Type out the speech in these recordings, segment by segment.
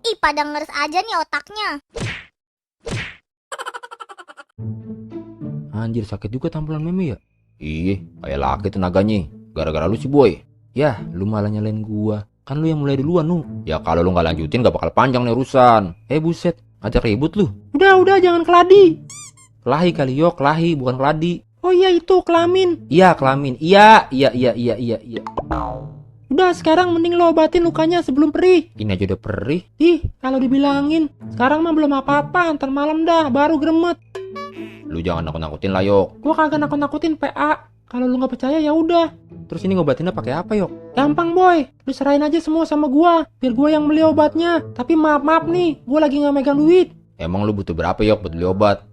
Ih, pada ngeres aja nih otaknya. Anjir, sakit juga tampilan Meme ya? Iya, kayak laki tenaganya. Gara-gara lu sih boy. Yah, lu malah nyalain gua. Kan lu yang mulai duluan nu. Ya kalau lu nggak lanjutin gak bakal panjang nih urusan. Buset, ngajak ribut lu. Udah, jangan keladi. Kelahi kali yo, kelahi bukan keladi. Oh iya, itu kelamin. Iya, kelamin. Iya. Udah, sekarang mending lo obatin lukanya sebelum perih. Ini aja udah perih. Ih, kalau dibilangin. Sekarang mah belum apa-apa, ntar malam dah, baru gremet. Lu jangan nakut-nakutin lah yo. Gua kagak nakut-nakutin PA. Kalau lu nggak percaya ya udah. Terus ini ngobatinnya pakai apa yok? Gampang boy, lu serahin aja semua sama gua. Biar gua yang beli obatnya. Tapi maaf nih, gua lagi nggak megang duit. Emang lu butuh berapa yok buat beli obat?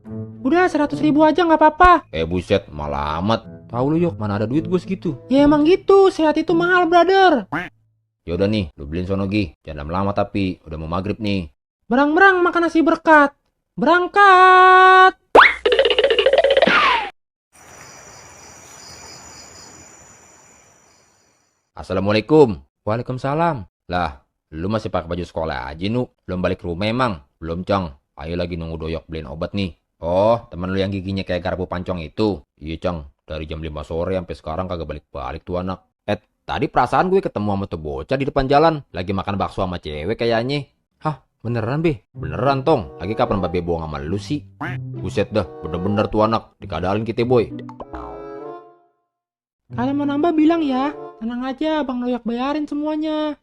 Udah 100.000 aja nggak apa-apa. Buset, malah amat. Tahu lu yok, mana ada duit gue segitu. Ya emang gitu, sehat itu mahal brother. Yaudah nih, lu beliin sono Gi. Jangan lama-lama tapi, udah mau maghrib nih. Berang-berang makan nasi berkat. Berangkat. Assalamualaikum. Waalaikumsalam. Lah, lu masih pakai baju sekolah aja nu. Belum balik ke rumah emang? Belum Cang. Ayo lagi nunggu doyok beliin obat nih. Oh, temen lu yang giginya kayak garpu pancong itu? Iya Cang, dari jam 5 sore sampai sekarang kagak balik-balik tuh anak. Tadi perasaan gue ketemu sama tuh bocah di depan jalan. Lagi makan bakso sama cewek kayaknya. Hah, beneran Be? Beneran Tong. Lagi kapan Babe bohong sama lu sih? Buset dah, bener-bener tuh anak. Dikadalin kita boy. Kalau mau nambah bilang ya. Tenang aja, Bang Loyak bayarin semuanya.